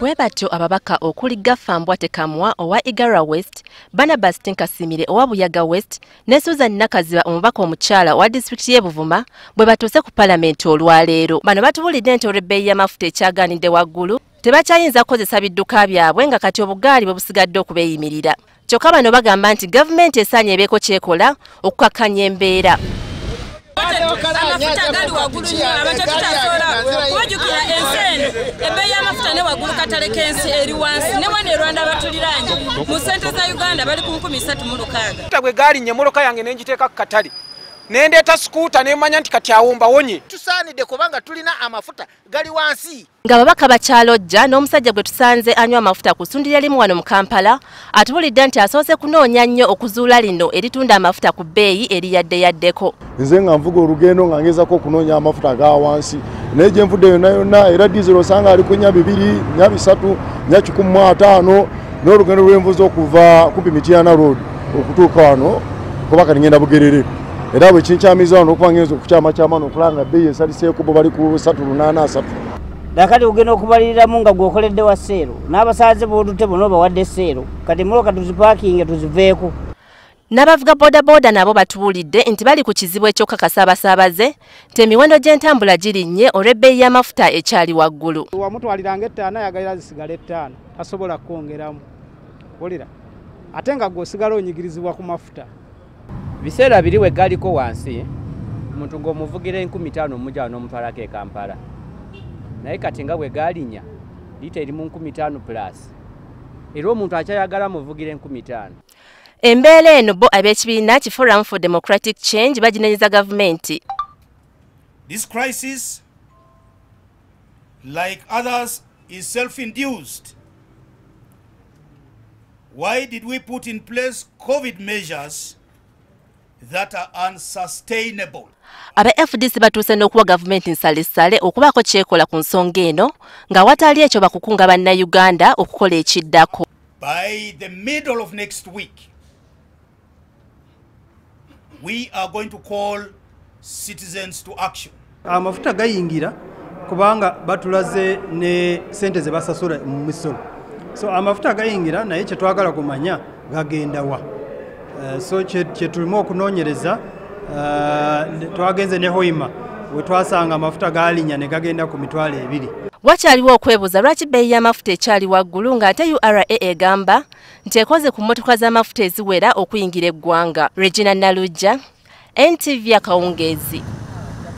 Bwe batyo ababaka okuli Gafa Mbwatekamwa owa Igara West, Barnabas Tinkasimire owa Buyaga West ne Susan Nakaziba omubaka omukyala owa disitulikiti y'e Buvuma bwe batuuse ku palamenti olwaleero. Bano batubuulidde nti olw'ebbeeyi y'amafuta ekyaganidde waggulu tebakyayinza kukozesa bidduka byabwe nga kati obugaali bwe busigadde okubeeyimirira. Kyokka bano bagamba nti gavumenti esaanye ebeeko ky'ekola okukakkanya embeera. Amafuta gali waggulu nnyo, abantu tutasobola kubajjukira ensi eno ebbeeyi y'amafuta ne waggulu katale k'ensi eri wansi ne wano e Rwanda batuliraanye mu ssente za Uganda bali ku 3600. Bwe gaali emmotoka yange ne ngiteeka ku katale ne ndeeta sikuuta ne mmanya nti kati awo mbawonye. Tusaanidde kubanga tulina amafuta gali wansi. Ng'ababaka bakyalojja n'omusajja gwe tusanze anywa amafuta ku ssundiro limu wano mu Kampala atubulidde nti asoose kunoonya nnyo okuzuula lino eritunda amafuta ku bbeeyi eriyaddeyaddeko. Nze nga nvuga olugendo nga ngezaako okunoonya amafuta aga wansi naye gye nvudde yonna yonna era diesel osanga ali ku 200, 300, 150 n'olugendo lwenvuze okuva kumpi Mityana Road okutuuka wano kuba kati ngenda Bugerere. Era bwe kinkyamiza wano okuba ngenza okukyamakyama n'okulanga bbeeyi esaliseeko bo bali ku 383. Nakati ogenda okubaliriramu nga gw'okoledde wa seero n'abasaaze b'otutte bonna obawadde seero kati emmotoka tuzipaakinge tuziveeko. N'abavuga boodabooda nabo batubuulidde nti bali ku kizibu eky'okukakasa abasaabaze nti emiwendo gy'entambula girinnye olw'ebbeeyi y'amafuta ekyali waggulu. Wamutwaliranga 5 ayagalira zisigale 5 tasobola kwongeramu wulira ate nga gw'osigala onyigirizibwa ku mafuta. Biseera biri we galiko wansi omuntu ng'omuvugira 5000 omujja n'omutwalako e Kampala naye kati nga bwe galinnya liita eri mu 5000 plus era omuntu akyayagala muvugira 5000. Embeera eno bo ab'ekibiina ki Forum for Democratic Change baginenyeza gavumenti. This crisis, like others, is self-induced. Why did we put in place COVID measures that are unsustainable? Aba FDC batuuse n'okuwa gavumenti nsalessale okubaako kyekola ku nsonga eno nga watali ekyo bakukunga bannayuganda okukola ekiddako. By the middle of next week, we are going to call citizens to action. Amafuta gayingira kubanga batulaze ne sente ze basasula mu misolo. So amafuta gayingira naye kye twagala kumanya gagenda wa. So kye tulimu okunoonyereza twagenze ne Hoima we twasanga amafuta galinnya ne gagenda ku 20,000. Wakyaliwo okwebuuza lwaki bbeeyi y'amafuta ekyali waggulu ng'ate URA egamba nti ekoze ku mmotoka z'amafuta eziwera okuyingira eggwanga. Regina Nalujja, NTV akawungeezi.